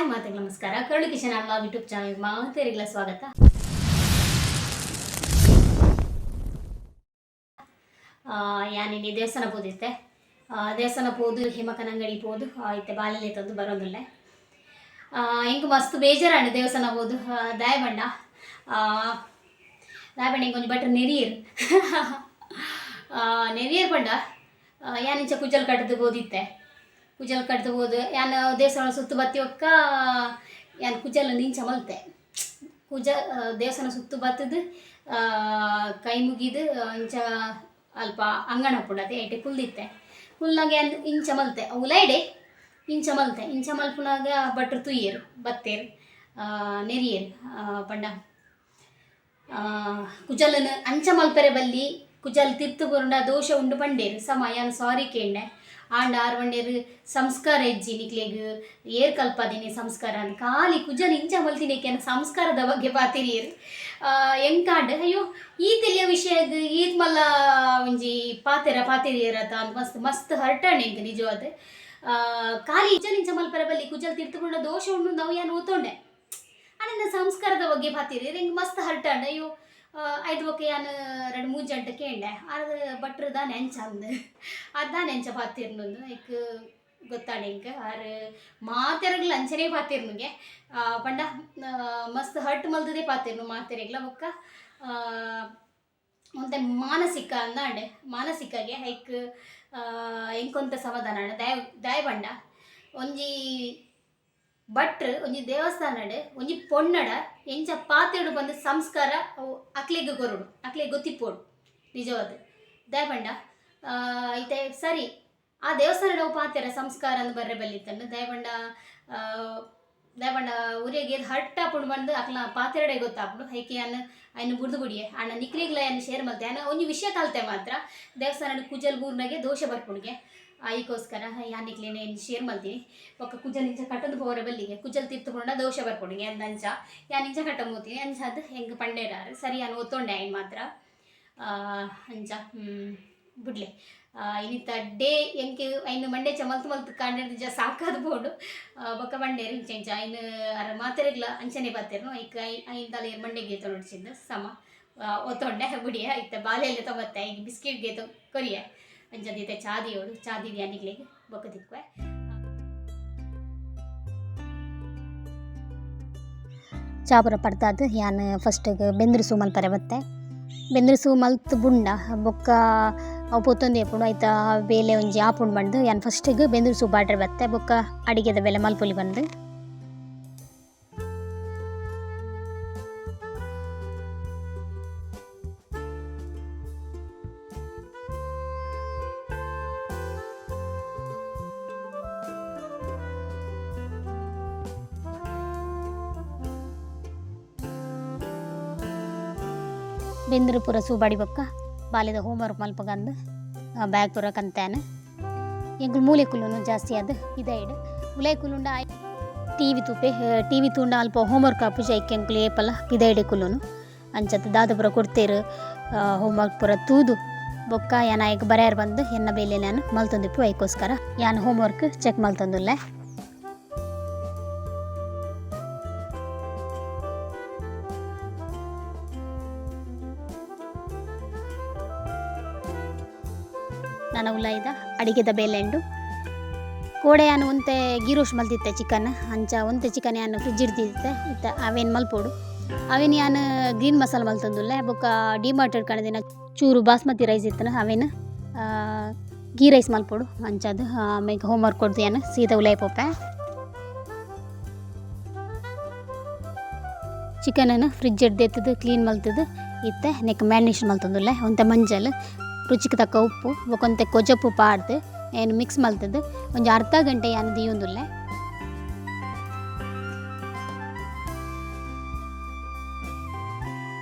Hi ಮಾತೆಗ್ ನಮಸ್ಕಾರ. ಕರುಳು Kishan vlog YouTube channel ಮಾತೆರಿಗೆಲ್ಲ ಸ್ವಾಗತ. ಯಾನಿನಿ ದೇವಸ್ಥಾನ ಪೋದಿತ್ತೆ. ದೇವಸ್ಥಾನ ಪೋದು ಹೇಮಕನಂಗಡಿ ಪೋದು ಇತ್ತೆ ಬಾಲೆಲೆ ತಂದು ಬರೋದಿಲ್ಲ. ಎಂಕ್ ಮಸ್ತ್ ಬೇಜಾರಾಂಡ್ ದೇವಸ್ಥಾನ ಪೋದು. ದಾಯ ಬಂಡ ದಾಯ ಬಂಡ ಎಂಕ್ ಒಂಜಿ ಭಟ್ರು ನೆರಿಯೆರ್. ನೆರಿಯೆರ್ ಪಂಡ ಯಾನಿಂಚ ಕುಜಲ್ ಕಟ್ದ್ ಪೋದಿತ್ತೆ. ಕುಜಲ್ ಕಟ್ದ್ ಪೋದು ಯಾನ್ ದೇವಸ್ಥಾನ ಸುತ್ತು ಬತ್ತಿ ಬೊಕ್ಕ ಯಾನ್ ಕುಜಲ್ ನಿಂಚ ಮಲ್ತೆ. ಕುಜ ದೇವಸ್ಥಾನ ಸುತ್ತು ಬತ್ತುದು ಕೈ ಮುಗಿದು ಇಂಚ ಅಲ್ಪ ಅಂಗಣ ಉಪ್ಪುಂಡು ಅತೆ ಐಟೆ ಕುಲ್ದಿತ್ತೆ. ಕುಲ್ನಾಗ ಯಾನ್ ಇಂಚ ಮಲ್ತೆ, ಉಲೈಡೆ ಇಂಚ ಮಲ್ತೆ. ಇಂಚ ಮಲ್ಪುನಾಗ ಭಟ್ರು ತೂಯೆರ್, ಬತ್ತೆರ್, ನೆರಿಯೆರ್. ಪಂಡ ಕುಜಲನ್ ಅಂಚ ಮಲ್ಪೆರೆ ಬಲ್ಲಿ, ಕುಜಲ್ ತಿರ್ತ್ ಬುರುಂಡ ದೋಷ ಉಂಡು ಪಂಡೇರ್. ಸಮ ಯಾನ್ ಸಾರಿ ಕೇಂಡೆ. ಆಂಡ ಆರ್ ಪಂಡೇರ್ ಸಂಸ್ಕಾರ ಇಜ್ಜಿ ನಿಕ್ಲೆಗ್, ಏರ್ ಕಲ್ಪಾದಿನಿ ಸಂಸ್ಕಾರ ಅಂದ್. ಖಾಲಿ ಕುಜಲ್ ಇಂಚ ಮಲ್ತಿನೇಕೆ ಸಂಸ್ಕಾರದ ಬಗ್ಗೆ ಪಾತೆರಿಯೆರ್. ಎಂಕಾಂಡ್ ಅಯ್ಯೋ ಈ ತೆಲಿಯ ವಿಷಯಗ್ ಈತ್ ಮಲ್ಲ ಒಂಜಿ ಪಾತೆರ ಪಾತೆರಿಯೆರತ ಅಂದ್ ಮಸ್ತ್ ಮಸ್ತ್ ಹರ್ಟ್ ಆಂಡ್ ಎಂಕ್ ನಿಜವಾದ್. ಖಾಲಿ ಕುಜಲ್ ಇಂಚ ಮಲ್ಪೆರೆ ಬಲ್ಲಿ, ಕುಜಲ್ ತಿರ್ತ್ ಬುರುಂಡ ದೋಷ ಉಂಡು ಅವು ಯಾನ್ ಒತ್ತೊಂಡೆ. ಆಂಡ ಸಂಸ್ಕಾರದ ಬಗ್ಗೆ ಪಾತೆರಿಯೆರ್, ಎಂಕ್ ಮಸ್ತ್ ಹರ್ಟ್ ಆಂಡ್. ಅಯ್ಯೋ ಐದು ಬೊಕ್ಕ ಯಾನ್ ರಡ್ಡ್ ಮೂಜಿ ಗಂಟೆ ಕೇಂಡೆ, ಆರ್ ಭಟ್ರು ದಾನೆ ಅಂಚ ಅಂದ್, ಆರ್ ದಾನೆ ಅಂಚ ಪಾತೆರ್ನೊಂದು ಐಕ್ ಗೊತ್ತಾಂಡ್ ಎಂಕ್. ಆರ್ ಮಾತೆರೆಗ್ಲ ಅಂಚನೆ ಪಾತೆರ್ನುಗೆ. ಪಂಡ ಮಸ್ತ್ ಹರ್ಟ್ ಮಲ್ತದೇ ಪಾತೆರ್ನು ಮಾತೆರೆಗ್ಲ. ಬೊಕ್ಕ ಒಂತೆ ಮಾನಸಿಕ ಅಂದಾಂಡ್, ಮಾನಸಿಕಗೆ ಐಕ್ ಎಂಕೊಂತೆ ಸಮಾಧಾನ ಆಂಡ್. ದಾಯ ದಾಯ ಪಂಡ ಒಂಜಿ ಭಟ್ರು ಒಂಜಿ ದೇವಸ್ಥಾನಡ್ ಒಂಜಿ ಪೊಣ್ಣಡ ಎಂಚ ಪಾತೆರೊಡು ಪಂದ್ ಸಂಸ್ಕಾರ ಅವು ಅಕ್ಲೆಗ್ ಕೊರೊಡು, ಅಕ್ಲೆಗ್ ಗೊತ್ತಿಪ್ಪೊಡು ನಿಜವಾದ್. ದಾಯೆ ಪಂಡ ಇತ್ತೆ ಸರಿ ಆ ದೇವಸ್ಥಾನಡ್ ಅವು ಪಾತೆರ ಸಂಸ್ಕಾರ ಅಂದ್ ಬರ್ರೆ ಬಲ್ಲಿತ್ತಂಡ್. ದಾಯೆ ಪಂಡ ದಾಯೆ ಪಂಡ ಉರಿಯಗ್ ಏತ್ ಹರ್ಟ್ ಆಪುಂಡು ಪಂದ್ ಅಕ್ಲ್ನ ಪಾತೆರಡೆ ಗೊತ್ತಾಪುಂಡು. ಐಕ್ ಯಾನ್ ಐನ್ ಬುಡ್ದು ಬುಡಿಯೆ. ಆಂಡ ನಿಕ್ಲೆಗ್ಲ ಯಾನ್ ಶೇರ್ ಮಲ್ತೆ. ಯಾನ್ ಒಂಜಿ ವಿಷಯ ಕಲ್ತೆ ಮಾತ್ರ, ದೇವಸ್ಥಾನಡ್ ಕುಜಲ್ ಬೂರ್ನಗೆ ದೋಷ ಬರ್ಪುಂಡುಗೆ. ಐಕೋಸ್ಕರ ಯಾನ್ ನಿಕ್ಲೆನ ಶೇರ್ ಮಲ್ತೀನಿ. ಬೊಕ್ಕ ಕುಜಲ್ ಇಂಚ ಕಟ್ಟೊಂದು ಪೋವರೆ ಬಲ್ಲಿಗೆ, ಕುಜಲ್ ತಿರ್ತ್ ಪೋಂಡ ದೋಷ ಬರ್ಪುಂಡುಗೆ ಅಂದ್ ಅಂಚ ಯಾನ್ ಇಂಚ ಕಟ್ಟೊಂದು ಅಂಚಾದ್ ಎಂಕ್ ಪಂಡೇರಾರ್. ಸರಿ ಯಾನ್ ಒತ್ತೊಂಡೆ ಐನ್ ಮಾತ್ರ. ಅಂಚ ಬುಡ್ಲೆ. ಇನಿತ ಡೇ ಎಂಕ್ ಐನ್ ಮಂಡೇಚ ಮಲ್ತ್ ಮಲ್ತ್ ಕಾಂಡೆ ಸಾಕಾದ್ ಪೋಂಡು. ಬೊಕ್ಕ ಪಂಡೇರ್ ಇಂಚ ಇಂಚ ಐನ್ ಅರ್ ಮಾತೆರೆಗ್ಲ ಅಂಚನೆ ಪಾತೆರ್ನು. ಐಕ್ I ಐನ್ ದಾಲ ಮಂಡೆಗ್ ದೆತೊನೊಡ್ಚಿಂದ್ ಸಮ ಒತ್ತೊಂಡೆ ಬುಡಿಯೆ. ಇತ್ತೆ ಬಾಲೆಲ್ಲ ತಗೊತ್ತೆ ಐಕ್ ಬಿಸ್ಕೆಟ್ ಗೇತ ಕೊರಿಯೆ. ಅಂಚ ಇತ್ತೆ ಚಾ ದಿಯೋಡು, ಚಾ ದೀದಿ ನಿಕ್ಲೆಗ್ ಬೊಕ್ಕ ತಿಕ್ಕುವೆ. ಚಾ ಪೂರ ಪಡ್ದಾದ್ ಯಾನ್ ಫಸ್ಟ್ಗ್ ಬೆಂದ್ರ್ ಸೂ ಮಲ್ಪರೆ ಬತ್ತೆ. ಬೆಂದ್ರ್ ಸೂ ಮಲ್ತ್ ಬುಂಡ ಬೊಕ್ಕ ಅವು ಪೊತ್ತೊಂದೇ ಉಪ್ಪುಂಡು. ಐತ ಬೇಲೆ ಒಂಜಿ ಆಪುಂಡು ಪಂದ್ ಯಾನ್ ಫಸ್ಟ್ಗ್ ಬೆಂದ್ರ್ ಸೂ ಪಾಡ್ರೆ ಬತ್ತೆ. ಬೊಕ್ಕ ಅಡಿಗೆದ ಬೇಲೆ ಮಲ್ಪೊಲಿ ಪಂದ್. ಬೆಂದ್ರ್ ಪೂರ ಸೂ ಪಾಡಿ ಬೊಕ್ಕ ಬಾಲೆದ ಹೋಮ್ವರ್ಕ್ ಮಲ್ಪಗಂದ್ ಬ್ಯಾಗ್ ಪೂರ ಕಂತ್ಯಾನ್. ಎಂಕುಲು ಮೂಲೆ ಕುಲ್ಲುನು ಜಾಸ್ತಿ ಆದ್ ಪಿದಾಯಿಡ್ ಉಲಾಯಿ ಕುಲ್ಲುಂಡ ಟಿವಿ ತೂಪೆ. ಟಿವಿ ತೂಂಡ ಅಲ್ಪ ಹೋಮ್ವರ್ಕ್ ಆಪುಜಿ. ಐಕ್ ಎಂಕುಲು ಏಪಲ ಪಿದಾಯಿಡೆ ಕುಲ್ಲುನು. ಅಂಚತ್ ದಾದ ಪೂರ ಕೊರ್ತೆರ್ ಹೋಮ್ವರ್ಕ್ ಪೂರ ತೂದು ಬೊಕ್ಕ ಯಾನ್ ಆಯಗ್ ಬರೆಯರ್ ಬಂದು ಎನ್ನ ಬೇಲೆ ಯಾನ್ ಮಲ್ತೊಂದಿಪ್ಪು. ಐಕೋಸ್ಕರ ಯಾನ್ ಹೋಮ್ವರ್ಕ್ ಚೆಕ್ ಮಲ್ತೊಂದುಲ್ಲೆ. ನನ ಉಲಾಯಿದ ಅಡಿಗೆದ ಬೇಲೆ ಉಂಡು. ಕೋಡೆ ಯಾನ್ ಒಂತೆ ಗೀ ರೋಸ್ಟ್ ಮಲ್ತಿತ್ತೆ ಚಿಕನ್. ಅಂಚ ಒಂತೆ ಚಿಕನ್ ಯಾನ್ ಫ್ರಿಜ್ ಇಡ್ದಿತ್ತೆ. ಇತ್ತೆ ಅವೇನ್ ಮಲ್ಪೊಡು. ಅವೇನ್ ಯಾನ್ ಗ್ರೀನ್ ಮಸಾಲ ಮಲ್ತೊಂದುಲ್ಲೆ. ಬೊಕ್ಕ ಡಿಮಾರ್ಟ್ ಕಣದಿನ ಚೂರು ಬಾಸ್ಮತಿ ರೈಸ್ ಇತ್ತನ ಅವೇನ್ ಗೀ ರೈಸ್ ಮಲ್ಪೊಡು. ಅಂಚಾದ್ ಮೇಗ್ ಹೋಮ್ವರ್ಕ್ ಕೊರ್ದು ಯಾನ್ ಸೀದಾ ಉಲಾಯಿ ಪೋಪೆ. ಚಿಕನನ್ನು ಫ್ರಿಜ್ ಎಡ್ದೆತ್ತದು ಕ್ಲೀನ್ ಮಲ್ತದು ಇತ್ತೆ ನೆಕ್ ಮ್ಯಾರಿನೇಷನ್ ಮಲ್ತೊಂದುಲ್ಲೆ. ಒಂತೆ ಮಂಜಲ್, ರುಚಿಗೆ ತಕ್ಕ ಉಪ್ಪು, ಬೊಕ ಒಂತೆ ಕೊಜಪು ಪಾಡ್ದು ಏನು ಮಿಕ್ಸ್ ಮಲ್ತದು ಒಂಜಿ ಅರ್ಧ ಗಂಟೆ ಯಾನ್ ದೀಯೊಂದುಲ್ಲೆ.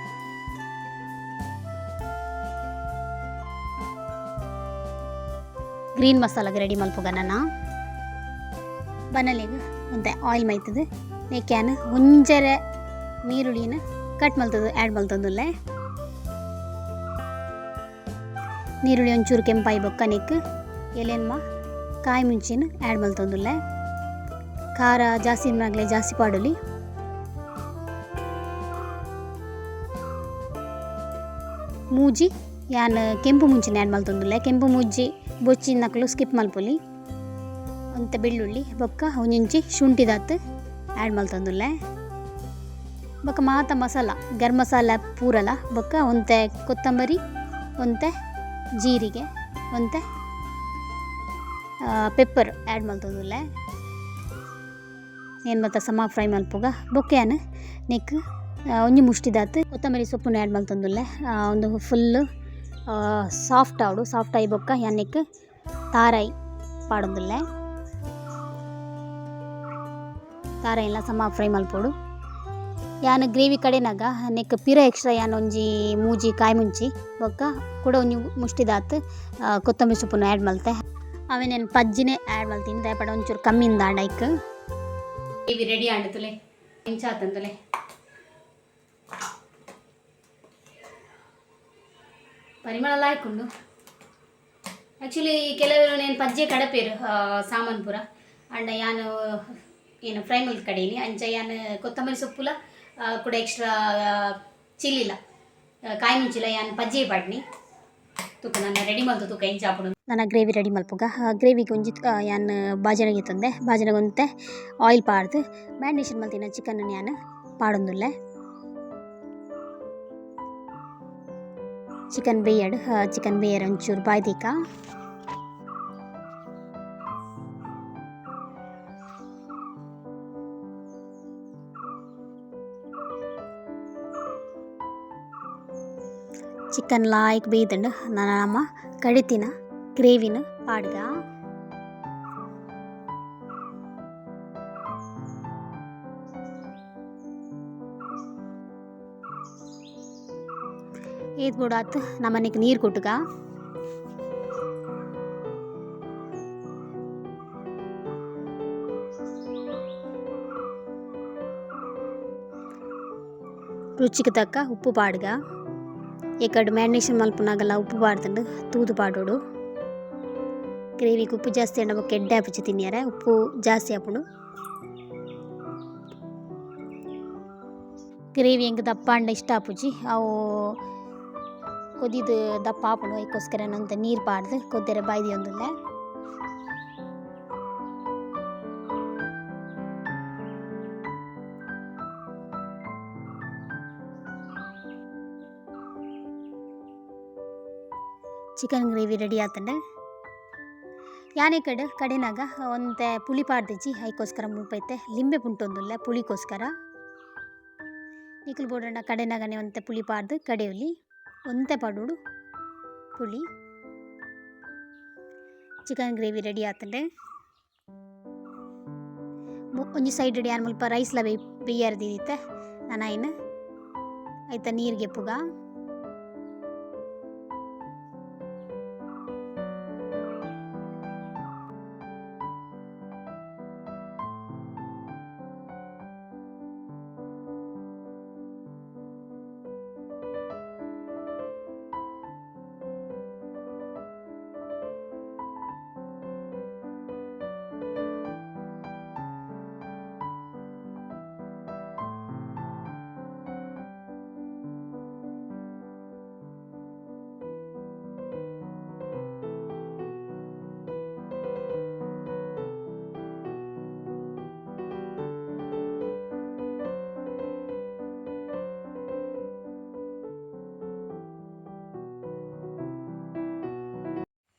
ಗ್ರೀನ್ ಮಸಾಲಾಗ್ ರೆಡಿ ಮಲ್ಪುಗ ನನ. ಬನಲೆಗ್ ಒಂತೆ ಆಯಿಲ್ ಮೈತದು ನೆಕ್ ಯಾನ್ ಒಂಜರೆ ನೀರುಳ್ಳಿನ ಕಟ್ ಮಲ್ತದು ಆ್ಯಡ್ ಮಲ್ತೊಂದುಲ್ಲೆ. ನೀರುಳ್ಳಿ ಒಂಚೂರು ಕೆಂಪಾಯಿ ಬೊಕ್ಕ ನೆಕ್ ಎಲೆನ್ಮ ಕಾಯಿ ಮುಂಚಿನ ಆ್ಯಡ್ ಮಲ್ತೊಂದುಲ್ಲೆ. ಖಾರ ಜಾಸ್ತಿ ತಿನ್ನಗ್ಲೆ ಜಾಸ್ತಿ ಪಾಡೊಲಿ. ಮೂಜಿ ಯಾನ್ ಕೆಂಪು ಮುಂಚಿನ ಆ್ಯಡ್ ಮಲ್ತೊಂದುಲ್ಲೆ. ಕೆಂಪು ಮುಂಚಿ ಬೊಚ್ಚಿನಕುಲು ಸ್ಕಿಪ್ ಮಲ್ಪೊಲಿ. ಒಂತೆ ಬೆಳ್ಳುಳ್ಳಿ ಬೊಕ್ಕ ಒಂಜೊಂಜಿ ಶುಂಠಿದಾತ್ ಆ್ಯಡ್ ಮಲ್ತೊಂದುಲ್ಲೆ. ಬೊಕ್ಕ ಮಾತ ಮಸಾಲ ಗರಂ ಮಸಾಲ ಪೂರಲ ಬೊಕ್ಕ ಒಂತೆ ಕೊತ್ತಂಬರಿ, ಒಂತೆ ಜೀರಿಗೆ, ಒಂತೆ ಪೆಪ್ಪರ್ ಆ್ಯಡ್ ಮಲ್ತೊಂದುಲ್ಲೆ. ಏನ್ ಮಾತ ಸಮ ಫ್ರೈ ಮಲ್ಪುಗ. ಬೊಕ್ಕ ಯಾನ್ ನೆಕ್ ಒಂಜಿ ಮುಷ್ಟಿದಾತ್ ಕೊತ್ತಂಬರಿ ಸೊಪ್ಪುನು ಆ್ಯಡ್ ಮಲ್ತೊಂದುಲ್ಲೆ. ಉಂದು ಫುಲ್ಲು ಸಾಫ್ಟ್ ಆವೊಡು. ಸಾಫ್ಟ್ ಆಯಿ ಬೊಕ್ಕ ಯಾನ್ ನೆಕ್ ತಾರಾಯಿ ಪಾಡೊಂದುಲ್ಲೆ. ತಾರಾಯಿಲ ಸಮ ಫ್ರೈ ಮಲ್ಪೊಡು. ಯಾನ್ ಗ್ರೇವಿ ಕಡೆನಗ ನೆಕ್ ಪಿರ ಎಕ್ಸ್ಟ್ರಾ ಯಾನ್ ಒಂಜಿ ಮೂಜಿ ಕಾಯಿ ಮುಂಚಿ ಬೊಕ್ಕ ಕುಡ ಒಂಜಿ ಮುಷ್ಟಿದಾತ್ ಕೊತ್ತಂಬರಿ ಸೊಪ್ಪುನು ಆ್ಯಡ್ ಮಲ್ತೆ. ಅವೆನ್ ಯಾನ್ ಪಜ್ಜಿನೆ ಆ್ಯಡ್ ಮಲ್ತೀನಿ, ದಾಯೆ ಒಂಚೂರು ಕಮ್ಮಿ ಇಂದಾಂಡ ಐಕ್. ಗ್ರೇವಿ ರೆಡಿ ಆಂಡ್ ತುಲೆ ಇಂಚ ಆತಂದುಲೆ. ಪರಿಮಳ ಲಾಯ್ಕುಂಡು. ಆ್ಯಕ್ಚುಲಿ ಕೆಲವರು ನೇನು ಪಜ್ಜೆ ಕಡಪೇರು ಸಾಮಾನ್ ಪೂರ ಅಂಡ ಯಾನ್ ಏನು ಫ್ರೈ ಮಲ್ತ್ ಕಡೀನಿ. ಅಂಚ ಯಾನ್ ಕೊತ್ತಂಬರಿ ಸೊಪ್ಪುಲ ಕೂಡ ಎಕ್ಸ್ಟ್ರಾ ಚಿಲ್ಲಿಲ ಕಾಯಿ ಮುಂಚಿಲ ಯಾನ್ ಪಜ್ಜೆ ಪಾಡ್ನಿ. ತೂಕ ನನ್ನ ರೆಡಿ ಮಲ್ತು ತೂಕ ಇಂಚ ಆಪುಂಡು. ನನ್ನ ಗ್ರೇವಿ ರೆಡಿ ಮಲ್ಪುಗ. ಗ್ರೇವಿಗೆ ಒಂಜಿ ಯಾನ್ ಬಾಜನಗೆ ತಂದೆ. ಬಾಜನಗೆ ಒಂತೆ ಆಯಿಲ್ ಪಾಡ್ದು ಮ್ಯಾರಿನೇಷನ್ ಮಲ್ತಿನ ಚಿಕನ್ ಯಾನ್ ಪಾಡೊಂದುಲ್ಲೆ. ಚಿಕನ್ ಬೇಯಡ್, ಚಿಕನ್ ಬೇಯರ್ ಒಂಚೂರು ಬಾಯ್ದೀಕ. ಚಿಕನ್ ಲಾಯ್ಕ್ ಬೇಯ್ದುಂಡು. ನನ ನಮ ಕಡಿತಿನ ಗ್ರೇವಿನ ಪಾಡ್ಗ. ಏತ್ ಬೋಡಾತ್ ನಮನಿಕ್ ನೀರು ಕೊಟ್ಟುಗ. ರುಚಿಗೆ ತಕ್ಕ ಉಪ್ಪು ಪಾಡ್ಗ. ಎಕಡ್ ಮ್ಯಾರಿನೇಷನ್ ಮಲ್ಪುನಾಗಲ ಉಪ್ಪು ಪಾಡ್ದುಂಡು ತೂದು ಪಾಡೊಡು. ಗ್ರೇವಿಗೆ ಉಪ್ಪು ಜಾಸ್ತಿ ಆಂಡ ಬೊಕ್ಕ ಎಡ್ಡೆ ಆಪುಜಿ ತಿನ್ಯರೆ, ಉಪ್ಪು ಜಾಸ್ತಿ ಆಪುಂಡು. ಗ್ರೇವಿ ಎಂಕ್ ದಪ್ಪ ಆಂಡ ಇಷ್ಟ ಆಪುಜಿ, ಅವು ಕೊದಿದು ದಪ್ಪ ಆಪುಂಡು. ಐಕೋಸ್ಕರ ಒಂತೆ ನೀರು ಪಾಡ್ದು ಕೊದ್ದೆರೆ ಬಾಯ್ದಿಯೊಂದುಲ್ಲೆ. Chicken gravy ready ಆತಂಡ. ಯಾನೆ ಕಡೆ ಕಡೆನಾಗ ಒಂತೆ ಪುಳಿ ಪಾಡ್ದಿಜ್ಜಿ, ಐಕೋಸ್ಕರ ಮುಲ್ಪೈತೆ ಲಿಂಬೆ ಪುಂಟೊಂದುಲ್ಲೆ ಪುಳಿಗೋಸ್ಕರ. ನಿಕುಲು ಬೋಡಂಡ ಕಡೆನಾಗನೆ ಒಂತೆ ಪುಳಿ ಪಾಡ್ದು ಕಡೆಯೊಲಿ. ಒಂತೆ ಪಾಡೊಡು ಪುಳಿ. Chicken gravy ready ಆತಂಡೆ. ಒಂಜಿ ಸೈಡ್ ಯಾನ್ ಮುಲ್ಪ ರೈಸ್ಲ ಬೇಯರ್ ದೀದಿತ್ತೆ. ನನ ಐನ್ ಐತ ನೀರ್ ಗೆಪ್ಪುಗ.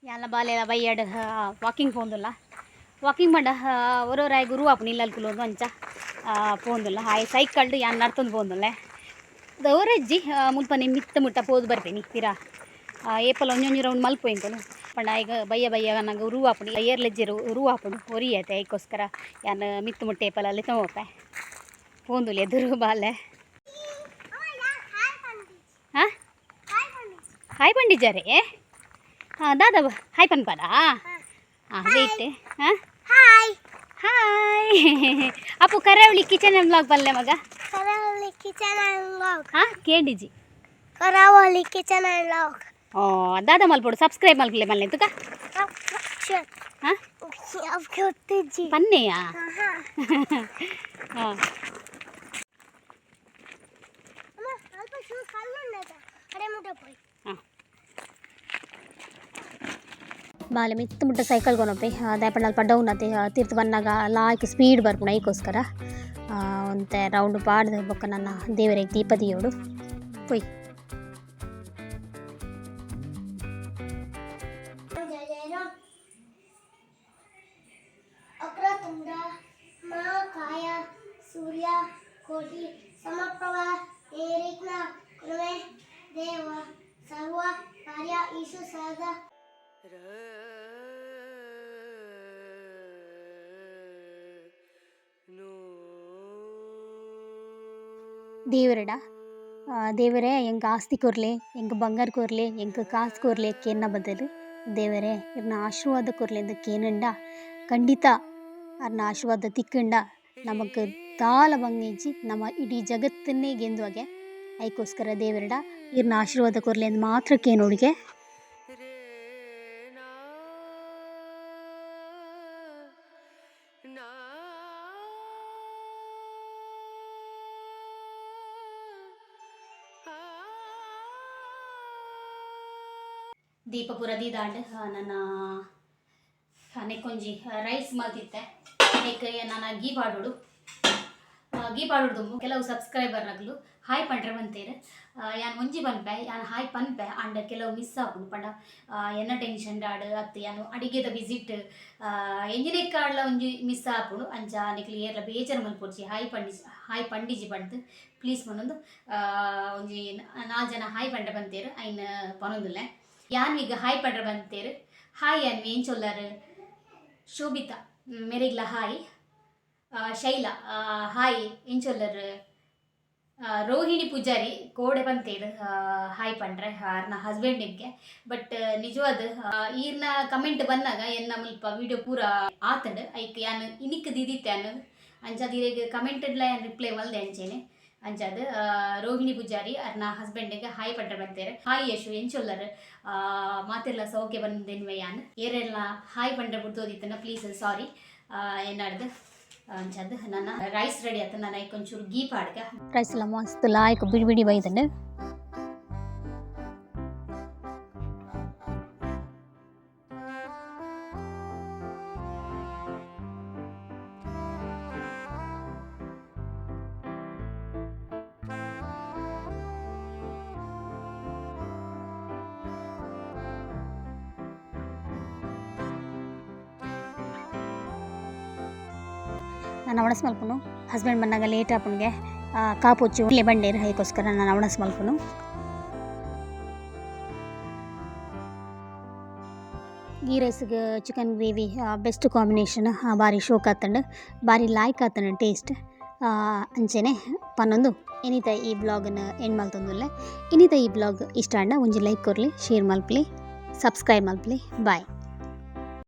ಯಾಲ ಬಾಲೆಲ ಬಯ್ಯಡ್ ವಾಕಿಂಗ್ ಪೋಂದುಲ್ಲ. ವಾಕಿಂಗ್ ಪಂಡ ಒರೋರಾಯ್ ಗುರು ಆಪುಂಡು ಇಲ್ಲಲ್ ಕುಲೊಂದು ಅಂಚ ಪೋಂದುಲ್ಲ. ಆಯ್ ಸೈಕಲ್ಡ್ ಯಾನ್ ನಡ್ತೊಂದು ಪೋಂದುಲ್ಲೆ. ದೌರಜ್ಜಿ ಮುಲ್ಪನೆ ಮಿತ್ತ ಮುಟ್ಟ ಪೋದು ಬರ್ಪೇನಿ ಪಿರ. ಏಪಲ ಒಂಜೊಂಜಿ ರೌಂಡ್ ಮಲ್ಪು ಎಂಕುಲು ಪಂಡ ಆಯ್ಗ್ ಬಯ್ಯ ಬಯ್ಯ ನಂಗೆ ಉರು ಆಪುಂಡು, ಏರ್ಲೆಜ್ಜೆರ್ ಉರು ಆಪುಂಡು ಒರಿ ಆತೆ. ಐಕೋಸ್ಕರ ಯಾನ್ ಮಿತ್ತ ಮುಟ್ಟ ಏಪಲ ಲೆತ್ತೊಂದು ಪೋಪೆ. ಪೋಂದುಲ್ಲೆ ಎದುರು ಬಾಲೆ. ಹಾಂ ಹಾಯ್ ಪಂಡಿಜಾರೆ. ಹಾಂ ದಾದಾ ಹಾಯ್ ಪನ್ಪಾರಾ? ಹಾಂ ವೇಟ್. ಹಾಂ hi hi. Appu Karavali kitchen and vlog ಪಲ್ಲೆ ಮಗ. ಕರಾವಳಿ kitchen and vlog. ಹಾಂ ಕೇಂಡಿಜಿ. ಕರಾವಳಿ kitchen and vlog. ಓ ದಾದಾ ಮಲ್ಪೊಡು ಸಬ್ಸ್ಕ್ರೈಬ್ ಮಲ್ಪಲೆ ಮಲ್ಲೆ ತುಕ. ಹಾಂ. ಗೊತ್ತಿಜ್ಜಿ. ಪನ್ನೆಯಾ? ಹಾಂ. ಅಮ್ಮ, ಅಲ್ಪ ಶೂ ಕಲ್ಲುಂಡದ ಅಡೆ ಮುಟ್ಟ ಪೋಯಿ. ಹಾಂ, ಬಾಲೆ ಮಿತ್ತ ಮುಟ್ಟ ಸೈಕಲ್ ಕೊನೊಪೆ. ದಾಯಪಂಡ ಅಲ್ಪ ಡೌನ್ ಆತೆ, ತಿರ್ತು ಬನ್ನಾಗ ಲಾಯ್ಕ್ ಸ್ಪೀಡ್ ಬರ್ಪುಂಡು. ಐಕೋಸ್ಕರ ಒಂತೆ ರೌಂಡ್ ಪಾಡ್ದು ಬೊಕ್ಕ ನನ್ನ ದೇವರಿಗೆ ದೀಪ ದೀಯೋಡು ಪೊಯ್. ಜಯ ಜಯ ರಾಮ್. ಅಕ್ರತುಂಡ ಮಹಾಕಾಯ ಸೂರ್ಯ ಕೋಟಿ ಸಮಪ್ರಭ ನಿರ್ವಿಘ್ನ ಕುರುವೆ ದೇವ ಸರ್ವ ಕಾರ್ಯ ಈಶು ಸದಾ. ದೇವರಡ ದೇವರೇ, ಎಂಕ್ ಆಸ್ತಿ ಕೊರ್ಲೆ, ಎಂಕ್ ಬಂಗಾರ ಕೊರ್ಲೆ, ಎಂಕ್ ಕಾಸು ಕೊರ್ಲೆ ಕೇನ್ನ ಬದಲು ದೇವರೇ ಇರ್ನ ಆಶೀರ್ವಾದ ಕೊರ್ಲೆ ಅಂದ್ ಕೇನಂಡ, ಖಂಡಿತ ಅರ್ನ ಆಶೀರ್ವಾದ ತಿಕ್ಕಂಡ ನಮಕ್ ದಾಲ ಬಂಗಿಜ್ಜಿ, ನಮ್ಮ ಇಡೀ ಜಗತ್ತನ್ನೇ ಗೆಂದುವಾಗೆ. ಐಕೋಸ್ಕರ ದೇವರಡ ಇರ್ನ ಆಶೀರ್ವಾದ ಕೊರ್ಲೆ ಅಂದ್ ಮಾತ್ರ ಕೇನೋಡಿಗೆ. ದೀಪ ಪೂರ ದೀದಾಂಡ್. ನನ್ನ ನೆಕ್ಕೊಂಜಿ ರೈಸ್ ಮಲ್ತಿತ್ತೆ. ನೆಕ್ ನಾನು ಗೀ ಪಾಡೋಡು, ಗೀ ಪಾಡೋಡು. ಕೆಲವು ಸಬ್ಸ್ಕ್ರೈಬರ್ ನಗಲು ಹಾಯ್ ಪಂಡ್ರೆ ಬಂತೇರು. ಯಾನ್ ಒಂಜಿ ಪನ್ಪೆ, ಯಾನ್ ಹಾಯ್ ಪನ್ಪೆ ಅಂಡ ಕೆಲವು ಮಿಸ್ ಆಪುಂಡು. ಪಂಡ ಎನ್ನ ಟೆನ್ಷನ್ ಆಡ್ ಅತ್ತು ಯಾನು ಅಡಿಗೆದ ವಿಸಿಟ್ ಎಂಜಿನೆಕ್ ಆಡ್ಲ ಒಂಜಿ ಮಿಸ್ ಆಪುಂಡು. ಅಂಚ ನಿಕ್ಲು ಏರ್ಲ ಬೇಜಾರು ಮಲ್ಪೊಡ್ಚಿ, ಹಾಯ್ ಪಂಡಿ ಹಾಯ್ ಪಂಡಿಜಿ ಪಂಡ್ದು ಪ್ಲೀಸ್ ಪನೊಂದು. ಒಂಜಿ ನಾಲ್ ಜನ ಹಾಯ್ ಪಂಡ್ರೆ ಬಂತೇರು, ಐನ್ ಪನೊಂದುಲ್ಲೆ. ಯಾನ್ವಿಗ್ ಹಾಯ್ ಪಂಡ್ರೆ ಬಂತೇರು. ಹಾಯ್ ಯಾನ್ವಿ, ಎಂಚೊಲ್ಲಾರು? ಶೋಭಿತಾ ಮೆರೆಗ್ಲ ಹಾಯ್. ಶೈಲಾ ಹಾಯ್, ಎಂಚೊಲ್ಲರ್? ರೋಹಿಣಿ ಪೂಜಾರಿ ಕೋಡೆ ಬಂತೇರು ಹಾಯ್ ಪಂಡ್ರೆ ಆರ್ನ ಹಸ್ಬೆಂಡಿಗೆ. ಬಟ್ ನಿಜವಾದ ಈರ್ನ ಕಮೆಂಟ್ ಬಂದಾಗ ಎನ್ನ ಮುಲ್ಪ ವಿಡಿಯೋ ಪೂರ ಆತಂಡ್. ಐಕ್ ಯಾನ್ ಇನಿಕ್ ದಿದಿತ್ತೆ ಅನ್ನೋದು ಅಂಚಾದ್ ಇರೆಗ್ ಕಮೆಂಟ್ ಯಾನ್ ರಿಪ್ಲೈ ಮಲ್ದೆ ಅಂಚೆನೆ. ಅಂಚಾದ್ ರೋಹಿಣಿ ಪೂಜಾರಿ ಅರ್ನ ಹಸ್ಬೆಂಡಿಗೆ ಹಾಯ್ ಪಂಡ್ರೆ ಬಂತೇರು. ಹಾಯ್ ಯಶು, ಎಂಚೊಲ್ಲರ್? ಮಾತೆರ್ಲ ಸೌಖ್ಯ ಬಂದೆನ್ವೆ. ಯಾನ್ ಏರೆಲ್ಲ ಹಾಯ್ ಪಂಡ್ರೆ ಬಿಡ್ತೋದಿತ್ತನ, ಪ್ಲೀಸ್ ಸಾರಿ ಏನಾಡ್ದು. ಅಂಚಾದ್ ನನ್ನ ರೈಸ್ ರೆಡಿ ಆತ. ನಾನು ಐಕ್ ಒಂಚೂರು ಗೀ ಪಾಡ್ಗ. ರೈಸ್ ಎಲ್ಲ ಮಸ್ತ್ ಲಾಯ್ಕ್ ಬಿಡಿ ಬಿಡಿ ಬೈದಂಡು. ನಾನು ಒಣಸ್ ಮಲ್ಪುನು. ಹಸ್ಬೆಂಡ್ ಬಂದಾಗ ಲೇಟ್ ಆಪುನ್ಗೆ, ಕಾಪೊಚ್ಚು ಇಲ್ಲೇ ಬಂಡೇರು. ಅದಕ್ಕೋಸ್ಕರ ನಾನು ಒಣಸ್ ಮಲ್ಪುನು. ಗೀ ರೈಸ್ಗೆ ಚಿಕನ್ ಗ್ರೇವಿ ಬೆಸ್ಟ್ ಕಾಂಬಿನೇಷನ್. ಬಾರಿ ಶೋಕ್ ಆತಂಡು, ಬಾರಿ ಲಾಯ್ಕ್ ಆತಂಡು ಟೇಸ್ಟ್. ಅಂಚೆನೆ ಪನ್ನೊಂದು ಇನಿತ ಈ ಬ್ಲಾಗನ್ನು ಎಂಡ್ ಮಲ್ತೊಂದುಲ್ಲೆ. ಇನಿತ ಈ ಬ್ಲಾಗ್ ಇಷ್ಟ ಆಂಡ ಒಂಜಿ ಲೈಕ್ ಕೊರ್ಲಿ, ಶೇರ್ ಮಲ್ಪಲಿ, ಸಬ್ಸ್ಕ್ರೈಬ್ ಮಲ್ಪಲಿ. ಬಾಯ್.